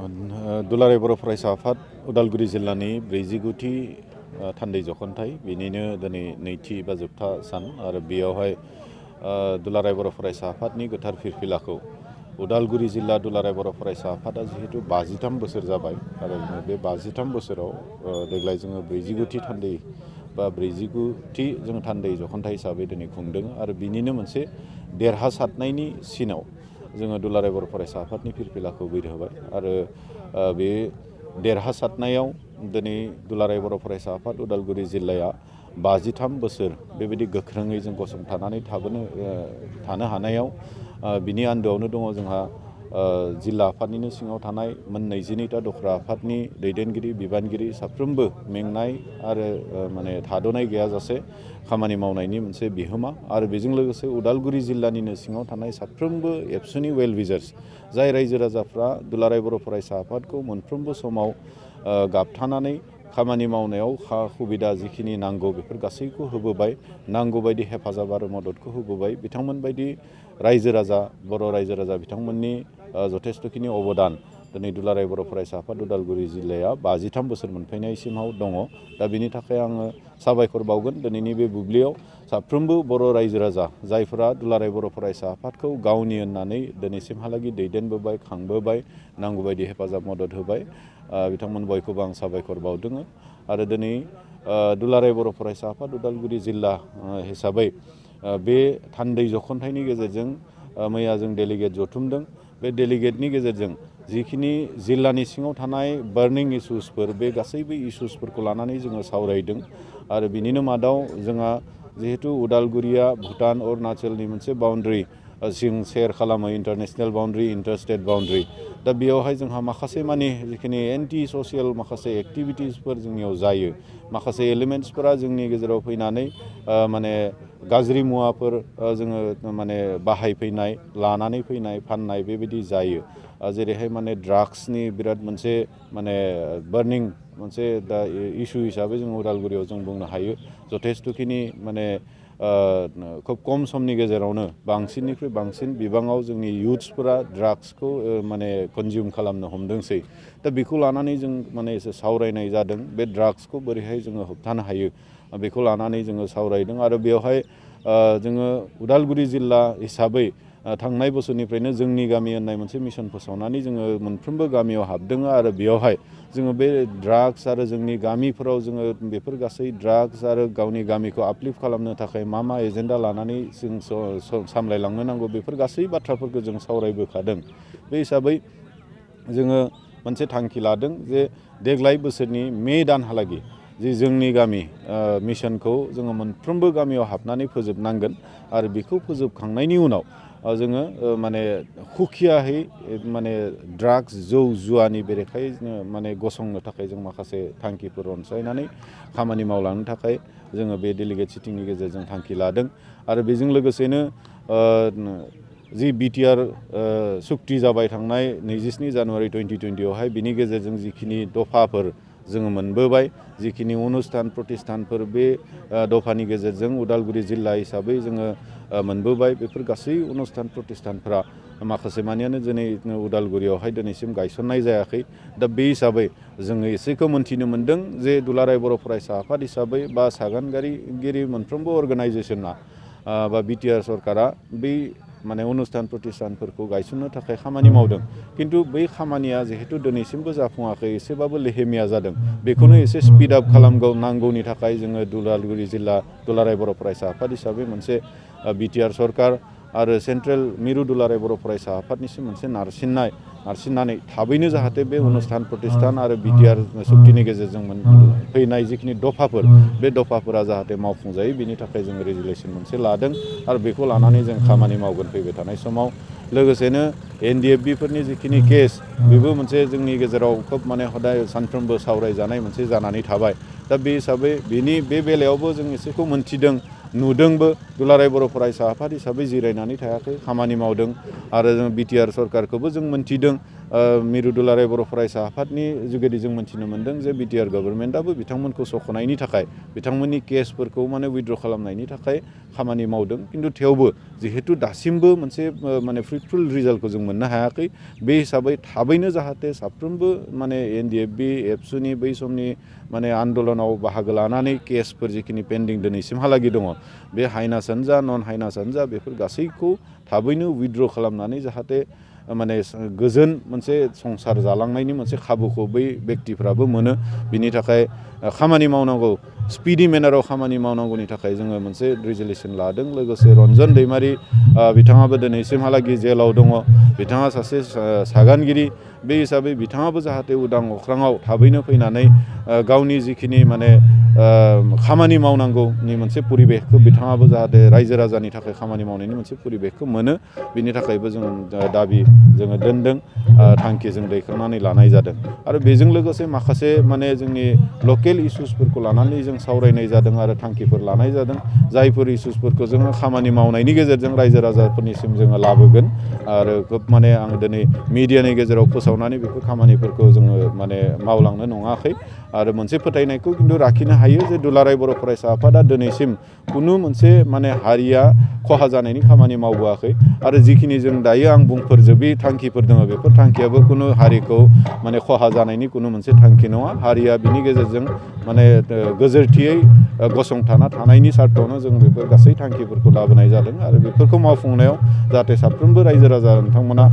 दुलाराय बर' फरायसा आफाद उदालगुरि जिल्लानि 49थि थान्दै जख'न्थाइ बेनिनो दिनै नैथि बा जोबथा सान आरो बेयावहाय दुलाराय बर' फरायसा आफादनि गोथार फिरफिलाखौ उदालगुरि जिल्ला दुलाराय बर' फरायसा आफादा जिहेतु 53 बोसोर जाबाय आरो बे 53 बोसोराव देग्लाय जोङो 49थि थान्दै बा 49थि जों थान्दै जख'न्थाइ हिसाबै दिनै खुंदों आरो बिनिनो मोनसे देरहासारनायनि सिनाव जोङो दुलाराय बर' फरायसा आफादनि फिरफिलाखौ बिरहोबाय आरो बे देरहासारनायाव दिनै दुलाराय बर' फरायसा आफाद उदालगुरि जिल्लाया 53 बोसोर बेबायदि गोख्रोङै जों गसंथानानै थानो हानायाव बिनि आन्दोआवनो दङ जोंहा जिल्ला आफादनिनो सिङाव थानाय मोन 22टा दखरा आफादनि दैदेनगिरि बिबानगिरि साफ्रोमबो मेंनाय आरो माने थाद'नाय गैयाजासे खामानि मावनायनि मोनसे बिहोमा आरो बेजों लोगोसे उदालगुरि जिल्लानिनो सिङाव थानाय साफ्रोमबो एबसुनि वेल विजार्स जाय रायजो राजाफ्रा दुलाराय बर' फरायसा आफादखौ मोनफ्रोमबो समाव गाबथानानै खामानि मावनायाव सुबिदा जिखिनि नांगौ बेफोर गासैखौ होबोबाय नांगौ बायदि हेफाजाब आरो मददखौ होबोबाय बिथांमोन बायदि रायजो राजा बर' रायजो राजा बिथांमोननि जथेस्थखिनि अबदान दिनै दुलाराय बर' फरायसा आफाद उदालगुरि जिल्लाया 53 बोसोर मोनफैनायसिमाव दङ दा बिनि थाखाय आङो साबायखर बावगोन दिनैनि बे बुब्लियाव साफ्रोमबो बर' रायजो राजा जायफोरा दुलाराय बर' फरायसा आफादखौ गावनि होननानै दिनैसिमहालागै दैदेनबोबाय खांबोबाय नांगौ बायदि हेफाजाब मदद होबाय बिथांमोन बयखौबो आं साबायखर बावदों आरो दिनै दुलाराय बर' फरायसा आफाद उदालगुरि जिल्ला हिसाबै बे थान्दै जख'न्थाइनि गेजेरजों मैया जों डेलिगेट जथुमदों बे डेलिगेटनि गेजेरजों जिखिनि जिल्लानि सिङाव थानाय बार्निं इस्युसफोर बे गासैबो इस्युसफोरखौ लानानै जोङो सावरायदों आरो बिनिनो मादाव जोंहा जिहेतु उदालगुरिया भुटान अरुणाचलनि मोनसे बाउन्ड्रि जों शेयार खालामो इन्टारनेशनेल बाउन्ड्रि इन्टार स्टेट बाउन्ड्रि दा बेयावहाय जोंहा माखासे मानि जिखिनि एन्टि ससियेल माखासे एक्टिभिटिसफोर जोंनियाव जायो माखासे एलिमेन्ट्सफोरा जोंनि गेजेराव फैनानै माने गाज्रि मुवाफोर जोङो माने बाहायफैनाय लानानै फैनाय फाननाय बेबायदि जायो जेरैहाय माने ड्राग्सनि बिराद मोनसे माने बार्निं मोनसे दा इस्यु हिसाबै जों उदालगुरियाव जों बुंनो हायो जथेस्थखिनि माने खोब खम समनि गेजेरावनो बांसिननिख्रुइ बांसिन बिबाङाव जोंनि इयुथ्सफोरा ड्राग्सखौ माने कनजिउम खालामनो हमदोंसै दा बेखौ लानानै जों माने एसे सावरायनाय जादों बे ड्राग्सखौ बोरैहाय जोङो होबथानो हायो बेखौ लानानै जोङो सावरायदों आरो बेवहाय जोङो उदालगुरि जिल्ला हिसाबै थांनाय बोसोरनिफ्रायनो जोंनि गामि होननाय मोनसे मिशन फोसावनानै जोङो मोनफ्रोमबो गामियाव हाबदों आरो बेयावहाय जोङो बे ड्राग्स आरो जोंनि गामिफोराव जोङो बेफोर गासै ड्राग्स आरो गावनि गामिखौ आपलिफ्ट खालामनो थाखाय मा एजेन्डा लानानै जों सामलायलांनो नांगौ बेफोर गासै बाथ्राफोरखौ जों सावरायबोखादों बे हिसाबै जोङो मोनसे थांखि लादों जे देग्लाय बोसोरनि मे दानहालागै जे जोंनि गामि मिशनखौ जोङो मोनफ्रोमबो गामियाव हाबनानै फोजोबनांगोन आरो बेखौ फोजोबखांनायनि उनाव जोङो माने हुखियाहै माने ड्राग्स जौ जुवानि बेरेखायै जोङो माने गसंनो थाखाय जों माखासे थांखिफोर अनसायनानै खामानि मावलांनो थाखाय जोङो बे डेलिगेट सिटिंनि गेजेरजों थांखि लादों आरो बेजों लोगोसेनो जि बिटिआर सुक्ति जाबाय थांनाय 27 जानुवारि 2020आवहाय बिनि गेजेरजों जिखिनि दफाफोर जोङो मोनबोबाय जिखिनि अनुस्थान प्रतिष्ठानफोर बे दफानि गेजेरजों उदालगुरि जिल्ला हिसाबै जोङो मोनबोबाय बेफोर गासै अनुस्थान प्रतिष्ठानफोरा माखासे मानियानो दिनै उदालगुरियावहाय दिनैसिम गायसननाय जायाखै दा बे हिसाबै जोङो एसेखौ मोन्थिनो मोन्दों जे दुलाराय बर' फरायसा आफाद हिसाबै बा सागानगिरि मोनफ्रोमबो अर्गानाइजेसना बा बिटिआर सरकारा बै माने अनुस्थान प्रतिष्ठानफोरखौ गायसननो थाखाय खामानि मावदों किन्तु बै खामानिया जिहेतु दिनैसिमबो जाफुङाखै एसेबाबो लेहेमिया जादों बेखौनो एसे स्पिड आप खालामनांगौनि थाखाय जोङो उदालगुरि जिल्ला दुलाराय बर' फरायसा आफाद हिसाबै मोनसे बिटिआर सरकार आरो सेन्ट्रेल मिरु दुलाराय बर' फरायसा आफादनिसिम मोनसे नारसिननानै थाबैनो जाहाथे बे अनुस्थान प्रतिष्ठान आरो बिटिआर सुक्तिनि गेजेरजों फैनाय जिखिनि दफाफोर बे दफाफोरा जाहाथे मावफुंजायो बिनि थाखाय जों रेजुलेसन मोनसे लादों आरो बेखौ लानानै जों खामानि मावगोन फैबाय थानाय समाव लोगोसेनो एनडिएफबिफोरनि जिखिनि केस बेबो मोनसे जोंनि गेजेराव खोब माने हदाय सानफ्रोमबो सावरायजानाय मोनसे जानानै थाबाय दा बे हिसाबै बे बेलायावबो जों एसेखौ मोन्थिदों नुदोंबो दुलाराय बर' फरायसा आफाद हिसाबै जिरायनानै थायाखै खामानि मावदों आरो जों बिटिआर सरकारखौबो जों मोन्थिदों मिरु दुलाराय बर' फरायसा आफादनि जुगेदि जों मिथिनो मोन्दों जे बिटिआर गभर्नमेन्टआबो बिथांमोनखौ सख'नायनि थाखाय बिथांमोननि केसफोरखौ माने उइथड्र खालामनायनि थाखाय खामानि मावदों खिन्थु थेवबो जिहेतु दासिमबो मोनसे माने फ्रुटफुल रिजाल्टखौ जों मोननो हायाखै बे हिसाबै थाबैनो जाहाथे साफ्रोमबो माने एनडिएफबि एबसुनि बै समनि माने आन्दलनाव बाहागो लानानै केसफोर जिखिनि पेन्डिं दिनैसिमहालागै दङ बे हाइनासानो जा नन हाइनासानो जा बेफोर गासैखौ थाबैनो उइथड्र खालामनानै जाहाथे माने गोजोन मोनसे संसार जालांनायनि मोनसे खाबुखौ बै बेक्तिफ्राबो मोनो बिनि थाखाय खामानि मावनांगौ स्पिडि मेनाराव खामानि मावनांगौनि थाखाय जोङो मोनसे रिजलिउसन लादों लोगोसे रन्जन दैमारि बिथाङाबो दिनैसिमहालागै जेलाव दङ बिथाङा सासे सागानगिरि बे हिसाबै बिथाङाबो जाहाथे उदां अख्राङाव थाबैनो फैनानै गावनि जिखिनि माने खामानि मावनांगौनि मोनसे परिबेखखौ बिथाङाबो जाहाथे रायजो राजानि थाखाय खामानि मावनायनि मोनसे परिबेखखौ मोनो बिनि थाखायबो जों दाबि जोङो दोनदों थांखि जों दैखांनानै लानाय जादों आरो बेजों लोगोसे माखासे माने जोंनि लकेल इस्युसफोरखौ लानानै जों सावरायनाय जादों आरो थांखिफोर लानाय जादों जायफोर इस्युसफोरखौ जोङो खामानि मावनायनि गेजेरजों रायजो राजाफोरनिसिम जोङो लाबोगोन आरो खोब माने आं दिनै मिडियानि गेजेराव फोसावनानै बेफोर खामानिफोरखौ जोङो माने मावलांनो नङाखै आरो मोनसे फोथायनायखौ खिन्थु लाखिनो हायो जे दुलाराय बर' फरायसा आफादा दिनैसिम खुनु मोनसे माने हारिया खहा जानायनि खामानि मावबोआखै आरो जिखिनि जों दायो आं बुंफोरजोबि थांखिफोर दङ बेफोर थांखियाबो खुनु हारिखौ माने खहा जानायनि खुनु मोनसे थांखि नङा हारिया बिनि गेजेरजों माने गोजोरथियै गसंथाना थानायनि सार्थआवनो जों बेफोर गासै थांखिफोरखौ लाबोनाय जादों आरो बेफोरखौ मावफुंनायाव जाहाथे साफ्रोमबो रायजो राजा नोंथांमोना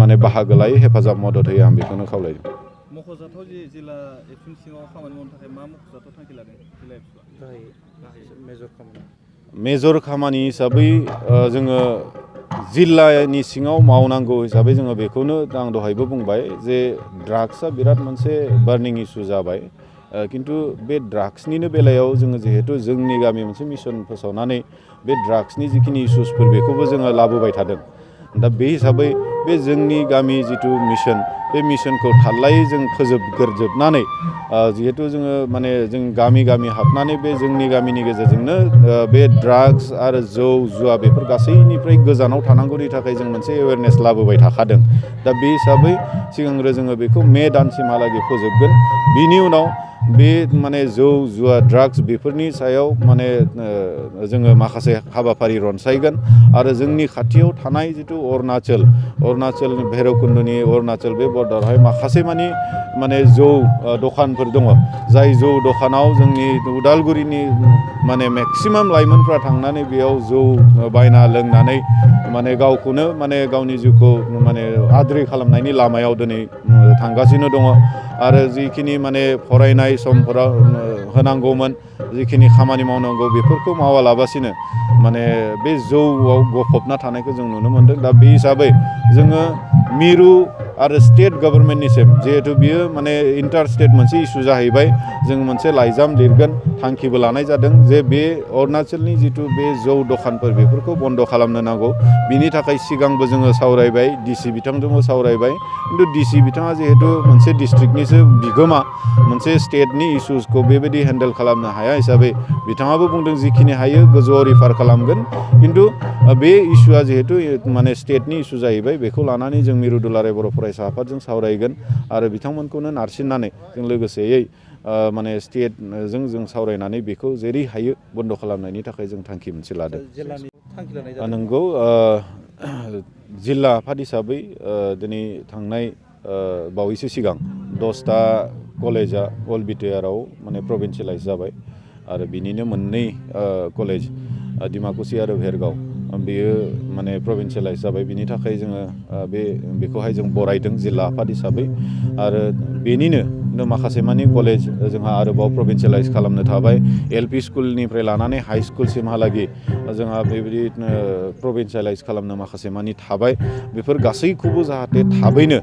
माने बाहागो लायो हेफाजाब मदद होयो आं बेखौनो खावलायदों मख'जाथाव जे जिल्ला एबसुनि सिङाव खामानि मावनो थाखाय मा मख'जाथाव थांखि लादों जिल्ला एबसुआ मेजर खामानि हिसाबै जोङो जिल्लानि सिङाव मावनांगौ हिसाबै जोङो बेखौनो आं दहायबो बुंबाय जे ड्राग्सआ बिराद मोनसे बार्निं इस्यु जाबाय खिन्थु बे ड्राग्सनिनो बेलायाव जोङो जिहेतु जोंनि गामि मोनसे मिसन फोसावनानै बे ड्राग्सनि जिखिनि इस्युसफोर बेखौबो जोङो लाबोबाय थादों दा बे हिसाबै बे जोंनि गामि जिथु मिशन बे मिशनखौ थाल्लायै जों फोजोबग्रोजोबनानै जिहेतु जोङो माने जों गामि गामि हाबनानै बे जोंनि गामिनि गेजेरजोंनो बे ड्राग्स आरो जौ जुवा बेफोर गासैनिफ्राय गोजानाव थानांगौनि थाखाय जों मोनसे एवेरनेस लाबोबाय थाखादों दा बे हिसाबै सिगांग्रो जोङो बेखौ मे दानसिमहालागै फोजोबगोन बिनि उनाव बे माने जौ जुवा ड्राग्स बेफोरनि सायाव माने जोङो माखासे हाबाफारि रनसायगोन आरो जोंनि खाथियाव थानाय जिथु अरुणाचल भैरबकुन्दनि अरुणाचल बे बर्डारावहाय माखासे माने जौ दखानफोर दङ जाय जौ दखानाव जोंनि उदालगुरिनि माने मेक्सिमाम लाइमोनफ्रा थांनानै बेयाव जौ बायना लोंनानै माने गावखौनो माने गावनि जिउखौ माने आद्रि खालामनायनि लामायाव दिनै थांगासिनो दङ आरो जिखिनि माने फरायनाय समफोराव होनांगौमोन जिखिनि खामानि मावनांगौ बेफोरखौ मावालाबासिनो माने बे जौआव गफबना थानायखौ जों नुनो मोनदों दा बे हिसाबै जोङो मिरु आरो स्टेट गभर्नमेन्टनिसिम जिहेतु बियो माने इन्टार स्टेट मोनसे इस्यु जाहैबाय जों मोनसे लाइजाम लिरगोन थांखिबो लानाय जादों जे बे अरुणाचलनि जिथु बे जौ दखानफोर बेफोरखौ बन्द' खालामनो नांगौ बिनि थाखाय सिगांबो जोङो सावरायबाय डिसि बिथांजोंबो सावरायबाय खिन्थु डिसि बिथाङा जिहेतु मोनसे डिस्ट्रिक्टनिसो बिगोमा मोनसे स्टेटनि इस्युसखौ बेबायदि हेन्डेल खालामनो हाया हिसाबै बिथाङाबो बुंदों जिखिनि हायो गोजौआव रिफार खालामगोन खिन्थु बे इस्युआ जिहेतु माने स्टेटनि इस्यु जाहैबाय बेखौ लानानै जों मिरु दुलाराय बर' फरायसा आफादजों सावरायगोन आरो बिथांमोनखौनो नारसिननानै जों लोगोसेयै माने स्टेटजों जों सावरायनानै बेखौ जेरै हायो बन्द' खालामनायनि थाखाय जों थांखि मोनसे लादों नंगौ जिल्ला आफाद हिसाबै दिनै थांनाय बावैसो सिगां 10टा कलेजा अल बिटिआरआव माने प्रभिन्सियेलाइज जाबाय आरो बिनिनो मोननै कलेज डिमाकुसि आरो भेरगाव बेयो माने प्रभिन्सियेलाइज जाबाय बिनि थाखाय जोङो बेखौहाय जों बरायदों जिल्ला आफाद हिसाबै आरो बेनिनो माखासे मानि कलेज जोंहा आरोबाव प्रभिन्सियेलाइज खालामनो थाबाय एलपि स्कुलनिफ्राय लानानै हाइ स्कुलसिमहालागै जोंहा बेबायदि प्रभिन्सियेलाइज खालामनो माखासे मानि थाबाय बेफोर गासैखौबो जाहाथे थाबैनो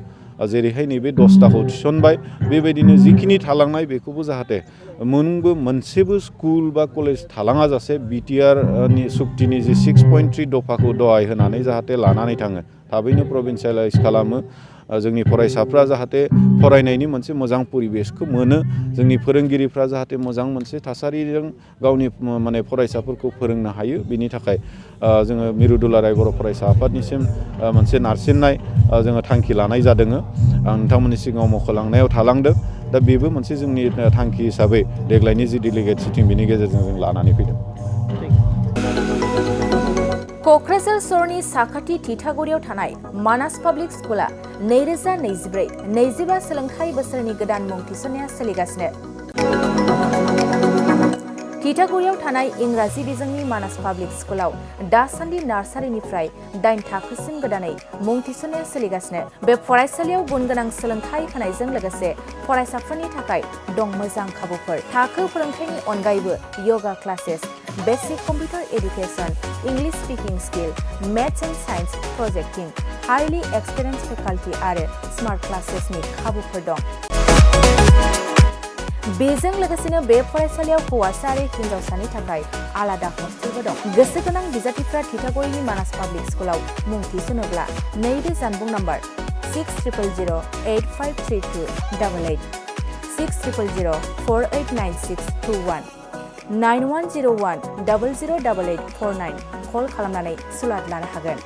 जेरैहाय नैबे 10टाखौ थिसनबाय बेबायदिनो जिखिनि थालांनाय बेखौबो जाहाथे मोनसेबो स्कुल बा कलेज थालाङा जासे बिटिआरनि सुक्तिनि जि 6.3 दफाखौ दहाय होनानै जाहाथे लानानै थाङो थाबैनो प्रभिन्सियेलाइज खालामो जोंनि फरायसाफ्रा जाहाथे फरायनायनि मोनसे मोजां परिबेसखौ मोनो जोंनि फोरोंगिरिफ्रा जाहाथे मोजां मोनसे थासारिजों गावनि माने फरायसाफोरखौ फोरोंनो हायो बिनि थाखाय जोङो मिरु दुलाराय बर' फरायसा आफादनिसिम मोनसे नारसिननाय जोङो थांखि लानाय जादों आं नोंथांमोननि सिगाङाव मख'लांनायाव थालांदों दा बेबो मोनसे जोंनि थांखि हिसाबै देग्लायनि जि डेलिगेट सिटिं बिनि गेजेरजों जों लानानै फैदों। क'क्राझार सहरनि साखाथि थिथागुरियाव थानाय मानास पाब्लिक स्कुला 2024-25 सोलोंथाइ बोसोरनि गोदान मुं थिसननाया सोलिगासिनो। थिथागुरियाव थानाय इंराजि बिजोंनि मानास पाब्लिक स्कुलाव दासान्दि नार्सारिनिफ्राय 8 थाखोसिम गोदानै मुं थिसननाया सोलिगासिनो। बे फरायसालियाव गुनगोनां सोलोंथाइ होनायजों लोगोसे फरायसाफोरनि थाखाय दं मोजां खाबुफोर। थाखो फोरोंथायनि अनगायैबो yoga classes, basic computer education, English speaking skill, maths and science projecting, highly experience faculty आरो स्मार्ट क्लासेसनि खाबुफोर दं। बेजों लोगोसेनो बे फरायसालियाव हौवासा आरो हिन्जावसानि थाखाय आलादा हस्टेलबो दं। गोसो गोनां बिजाथिफ्रा थिथागुरिनि मानास पाब्लिक स्कुलाव मुं थिसनोब्ला नैबे जानबुं नम्बर 6000853288 6000489621 9101008849 कल खालामनानै सुलाद लानो हागोन।